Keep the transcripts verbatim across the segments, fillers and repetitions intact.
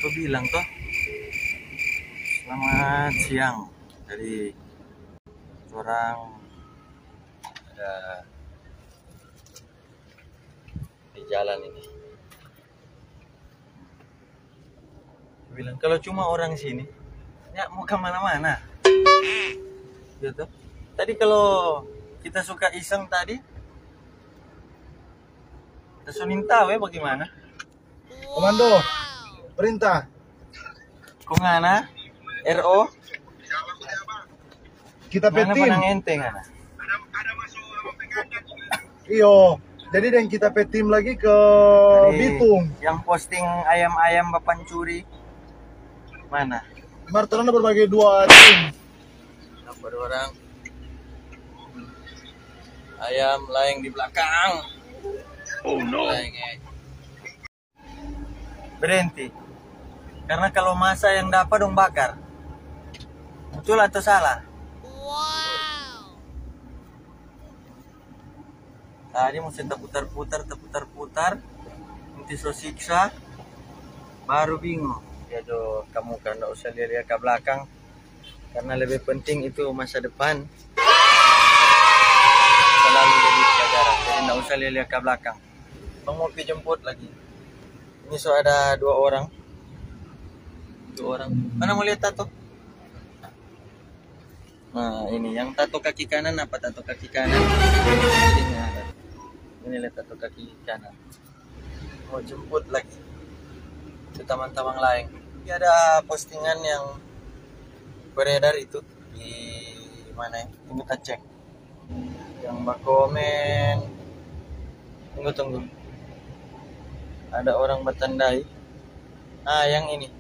Ko bilang toh, selamat siang. Jadi orang ada di jalan ini. Bilang, "Kalau cuma orang sini, ya mau kemana-mana." Gitu. Tadi kalau kita suka iseng tadi, kita suning tahu ya bagaimana. Komando, perintah. Kong ngana, R O, kita pe tim. Ngana panang enteng, ngana. Iyo, jadi deng kita pe tim lagi ke Bitung. Yang posting ayam-ayam bapancuri mana? Mar torang ada berbagi dua tim. Apa dua orang? Ayam laeng di belakang. Oh no. Laeng, eh. Berhenti. Karena kalau masa yang dapa dong bakar. Betul atau salah? Tadi musti taputar-putar, taputar-putar. Nanti so siksa, baru bingung. Ya do, kamu kan ndak usah lia-lia ka blakang. Karena lebih penting itu masa depan. Selalu jadi pelajaran. Jadi ndak usah lia-lia ka blakang. Bang mau pi jemput lagi. Ini so ada dua orang. Dua orang. Mana mau lihat tato? Nah, ini yang tato kaki kanan apa tato kaki kanan? Ini ada. Ini lihat tato kaki kanan. Mau jemput lagi. Itu tamang-tamang laeng. Ini ada postingan yang beredar itu di mana ya? Ini kita cek. Yang bakomen. Tunggu, tunggu. Ada orang batandai. Ah, yang ini.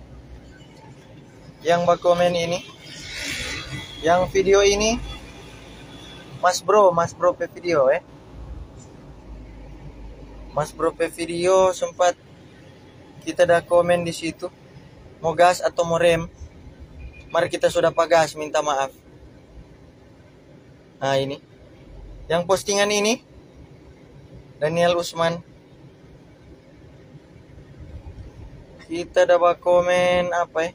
Yang bakomen ini. Yang video ini. Mas Bro, Mas Bro pe video, eh. Mas Bro pe video sempat kita ada komen di situ. Mo gas atau mo rem? Mar kita so dapa gas, minta maaf. Nah, ini. Yang postingan ini, Daniel Usman. Kita ada bakomen apa, eh?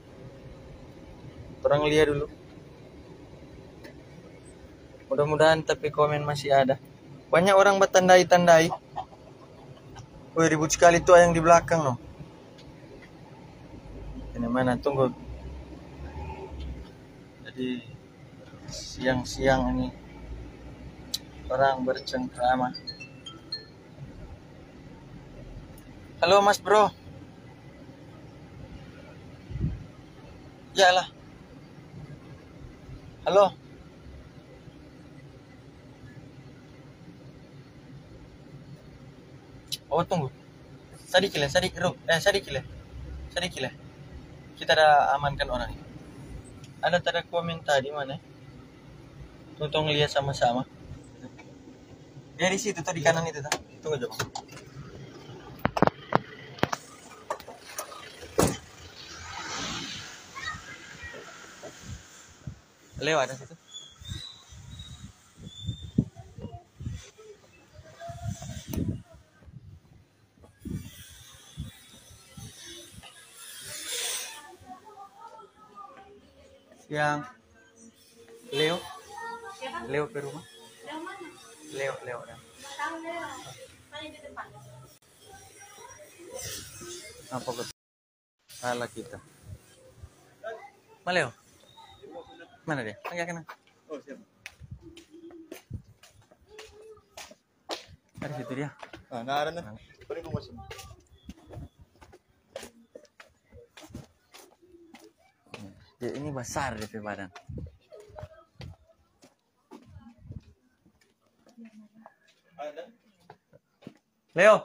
Orang lia dulu. Mudah-mudahan tapi komen masih ada. Banyak orang batandai-tandai. Woi, ribut sekali tu yang di belakang, no. Ini mana? Tunggu. Jadi, siang-siang ini orang bercengkrama. Halo, Mas Bro. Ya lah. Halo. Oh, tunggu. Sadiki le, sadiki, Ru. Eh, sadiki le. Sadiki le. Kita ada amankan orang ini. Ada tada komen tadi mana? Tong lia sama-sama. Dia di situ tuh, di kanan itu tuh. Tunggu coba. Lewat dari situ. Yang Leo, Leo pe rumah. Leo, Leo, Leo. Apa betul? Salah kita. Ma Leo. Mana dia? Agak kena. Oh, siap. Ada situ dia. Ah, nah, ada nih. Nah. Paling gua masuk. Dia ini besar dia pe badan. Ada. Leo.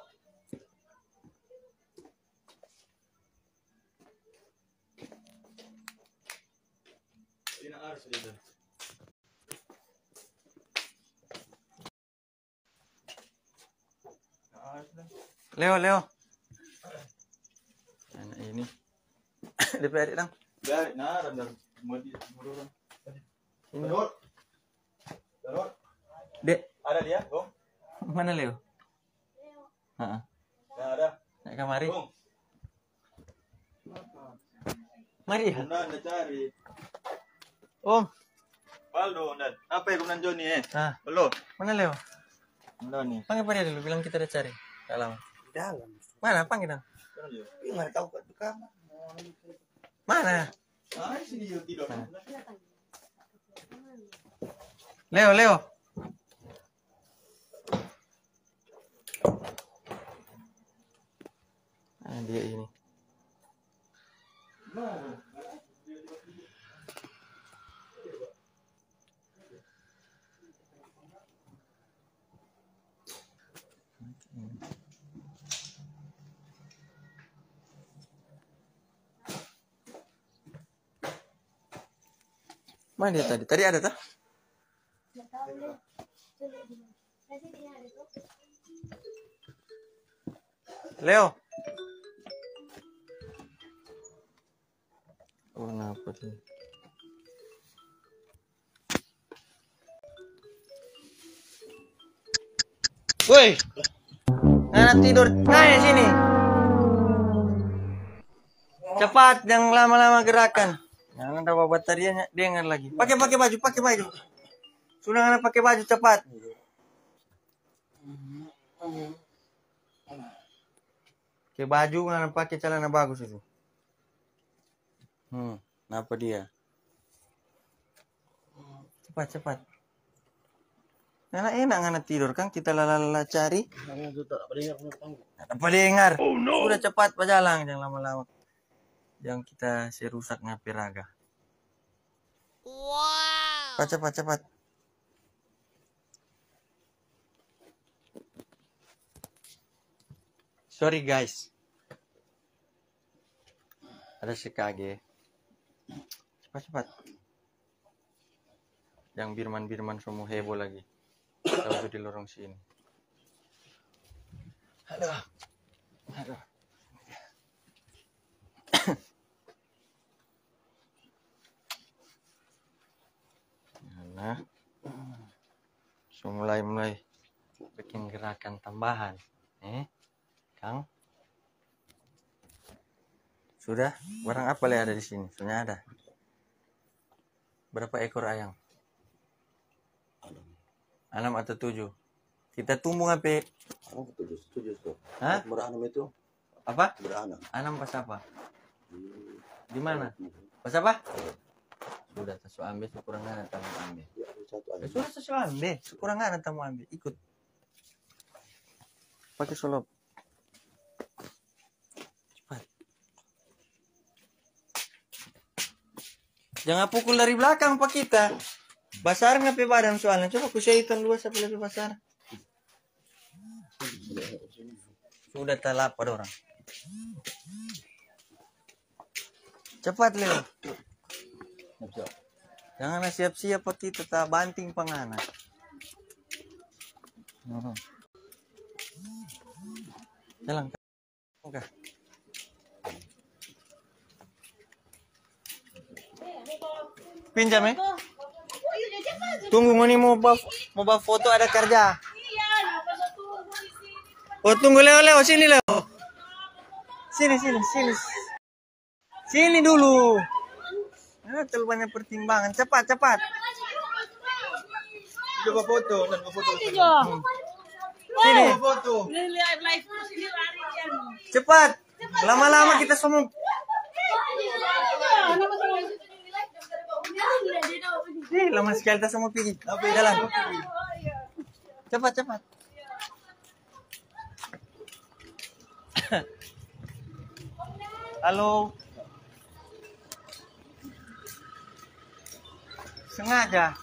Ini harus, Leo. Leo, Leo. Anak ini. Dia pe adik dang. Biar, nah, randa mau di, mau dorong. Ini. Dorong. Dorong. Dek. Ada dia, Bung? Mana Leo? Heeh. Nah, ada. Naik kamari. Bung. Mari ya. Bunda, anda cari. Om. Baldo, Bunda. Apa ya, Bunda Joni, eh? Ah. Belum. Mana Leo? Bunda nih. Panggil pa dia dulu, bilang kita ada cari. Dalam. Dalam. Mana? Panggil dong. Ih, nggak tahu ke kamar. Mana? Ah, sini juga tidur. Mana? Leo, Leo. Ah, dia ini. Mana dia tadi? Tadi ada, tah? Leo. Oh, kenapa tuh? Woi, ngana tidur, nae sini. Cepat, jangan lama-lama gerakan. Jangan ada batarianya, dengar lagi. Pakai, pakai baju, pakai baju. Sudah ngana pakai baju, cepat. Pakai baju, ngana pakai celana bagus itu. Hmm, napa dia? Cepat, cepat. Ngana enak ngana tidur, kan kita lala-lala cari. Ngana tu tak dengar, ngana panggil. Nggak ada dengar. Oh, no. Sudah cepat bajalang, jangan lama-lama. Jangan kita se rusak ngana pe raga. Wow. Cepat, cepat, cepat. Sorry, guys. Ada se kage. Cepat, cepat. Yang birman-birman so mo heboh lagi. Tahu tu di lorong sini. Aduh. Aduh. Nah. So mulai-mulai bikin gerakan tambahan. Eh, Kang. Sudah, barang apa le ada di sini? Soalnya ada. Berapa ekor ayam? Anam. Anam atau tujuh? Kita tumbung apa? Anam tujuh, tujuh tu. Hah? Beranam itu. Apa? Beranam. Anam pas apa? Di mana? Pas apa? Sudah, ta so ambe, so kurang ngana ta mo ambe. Ya, satu aja. Sudah, ta so ambe, so kurang ngana ta mo ambe. Ikut. Pakai solop. Cepat. Jangan pukul dari belakang pa kita. Basar ngana pe badan soalnya. Coba ku se hitung luas apa lebih basar. Sudah ta lapa dorang. Cepat, Leo. Jangan siap-siap pa kita, ta banting pa ngana. Hmm. Jalan. Oke. Pinjam, eh? Tunggu, ngoni mo ba, mo ba foto, ada karja. Oh, tunggu, Leo, Leo, sini, Leo. Sini, sini, sini. Sini dulu. Ah, terlalu banyak pertimbangan. Cepat, cepat. Coba foto, coba foto. Sini. Coba foto. Cepat. Lama-lama kita semua. Ih, lama sekali kita semua pergi. Jalan. Cepat, cepat. Halo. Sengaja.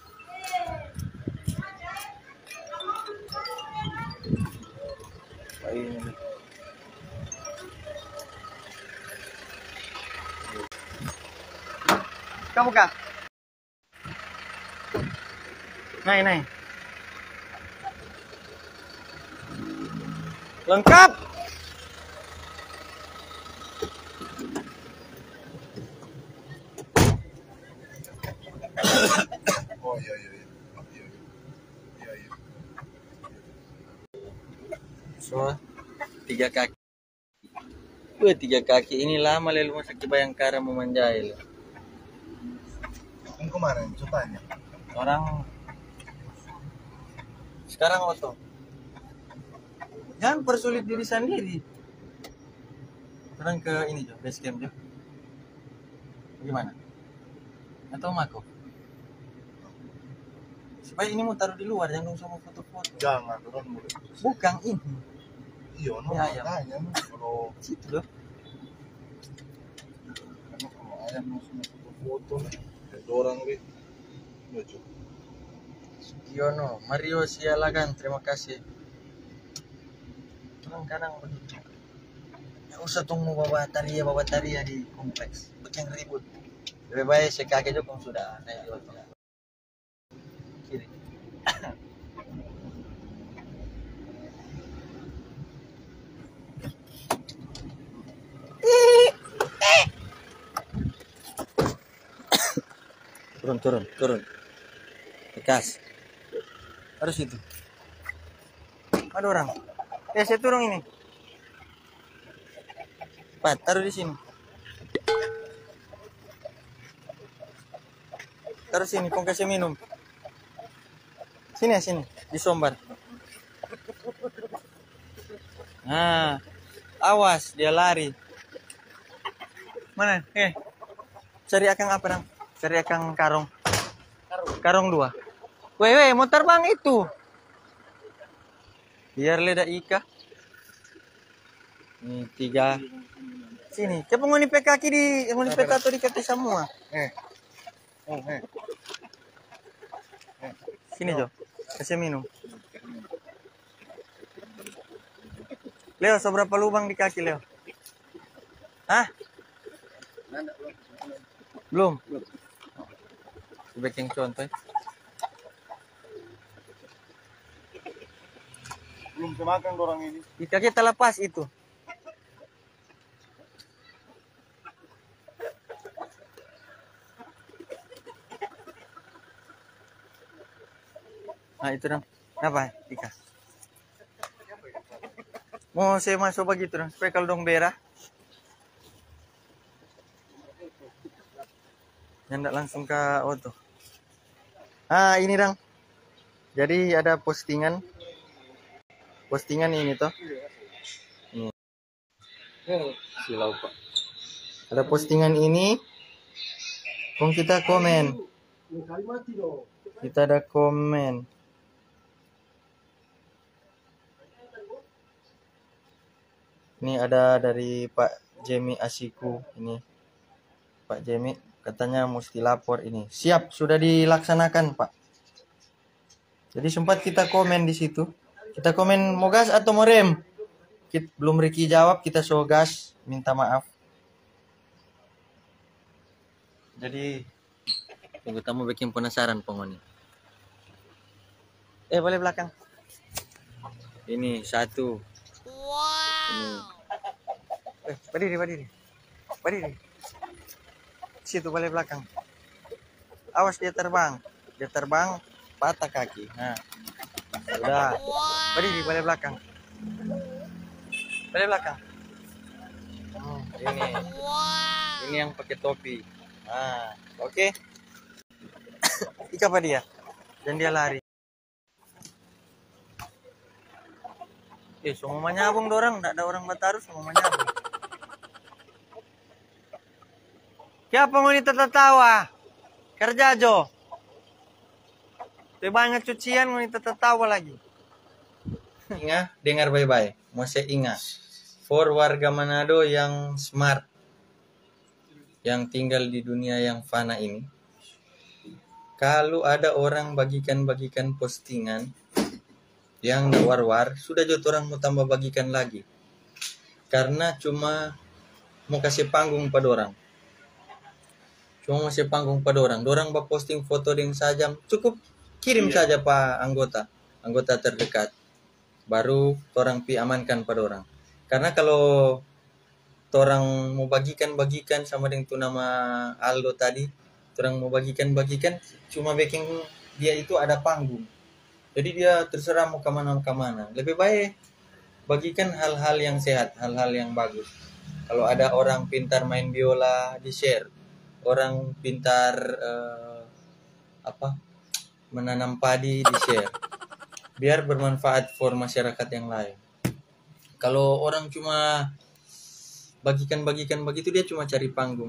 Kamu kah? Nae, nae. Lengkap. Oh, iya, iya, iya. Iya, iya. Iya, iya. Semua tiga kaki. Dua tiga kaki ini lama lelu masa ke Bayangkara mo manjae le. Kan kemarin so tanya. Orang sekarang oto. Jangan persulit diri sendiri. Sekarang ke ini jo, base camp jo. Bagaimana? Atau mako? Supaya ini mau taruh di luar, jangan dong sama foto-foto. Jangan, orang boleh. Bukan ini. Iya, no, ya, ya, makanya, no, kalau situ loh. Karena kalau ayam no sama foto-foto, ya, dorang deh. Lucu. Sugiono, Mario Sialagan, terima kasih. Kadang-kadang begitu. Nggak usah tunggu bawa taria, bawa taria di kompleks. Bikin ribut. Lebih baik se kaki jo kong sudah. Naik di oto. Kiri. Turun, turun, turun. Tegas. Harus itu. Ada orang. Eh, saya turun ini. Pat, taruh di sini. Taruh sini, kong kasih minum. Sini ya, sini. Di sombar. Nah, awas dia lari. Mana? Eh, cari akang apa, dang? Cari akang karong. Karong dua. Weh, weh, mau terbang itu. Biar leda ika. Ini tiga. Sini, coba ngoni pe kaki di, ngoni pe tato di kaki semua. Eh. Eh, eh. Sini, Jo. Kasih minum. Leo, seberapa lubang di kaki, Leo? Hah? Belum? Bikin contoh. Belum kemakan orang ini. Di kaki terlepas itu. Nah, itu dong. Apa, Ika? Mau saya masuk begitu dong, supaya kalau dong bera, nyanda langsung ke oto. Ah, ini dong. Jadi ada postingan. Postingan ini toh. Ini. Silau, Pak. Ada postingan ini. Kong kita komen. Kita ada komen. Ini ada dari Pak Jemi Asiku ini. Pak Jemi katanya musti lapor ini. Siap, sudah dilaksanakan, Pak. Jadi sempat kita komen di situ. Kita komen mo gas atau mo rem? Kit-, belum Ricky jawab, kita so gas, minta maaf. Jadi tunggu, tamu bikin penasaran pengoni. Eh, bale belakang. Ini satu. Ini. Eh, badiri, badiri. Badiri. Situ, bale belakang. Awas dia terbang. Dia terbang, patah kaki. Nah. Sudah. Badiri, bale belakang. Bale belakang. Hmm, ini. Ini yang pakai topi. Nah, oke. Ika pa dia. Dan dia lari. Eh, so mo manyabung dorang, nda ada orang bataru, so mo manyabung. Kiapa ngoni tatatawa? Kerja jo. Pe banya cucian ngoni tatatawa lagi. Inga, dengar bae-bae. Mo se inga. For warga Manado yang smart, yang tinggal di dunia yang fana ini, kalu ada orang bagikan-bagikan postingan yang nda war-war, sudah jo torang mo tamba bagikan lagi. Karna cuma mo kase panggung pa dorang. Cuma mo se panggung pa dorang. Dorang baposting foto deng sajam, cukup kirim saja pa anggota, anggota terdekat. Baru torang pi amankan pa dorang. Karna kalo torang mo bagikan-bagikan sama deng tu nama Aldo tadi, torang mo bagikan-bagikan, cuma biking dia itu ada panggung. Jadi dia terserah mo kamana-kamana. Lebe bae bagikan hal-hal yang sehat, hal-hal yang bagus. Kalau ada orang pintar main biola, di-share. Orang pintar, eh, apa, menanam padi, di-share. Biar bermanfaat for masyarakat yang lain. Kalau orang cuma bagikan-bagikan begitu, dia cuma cari panggung.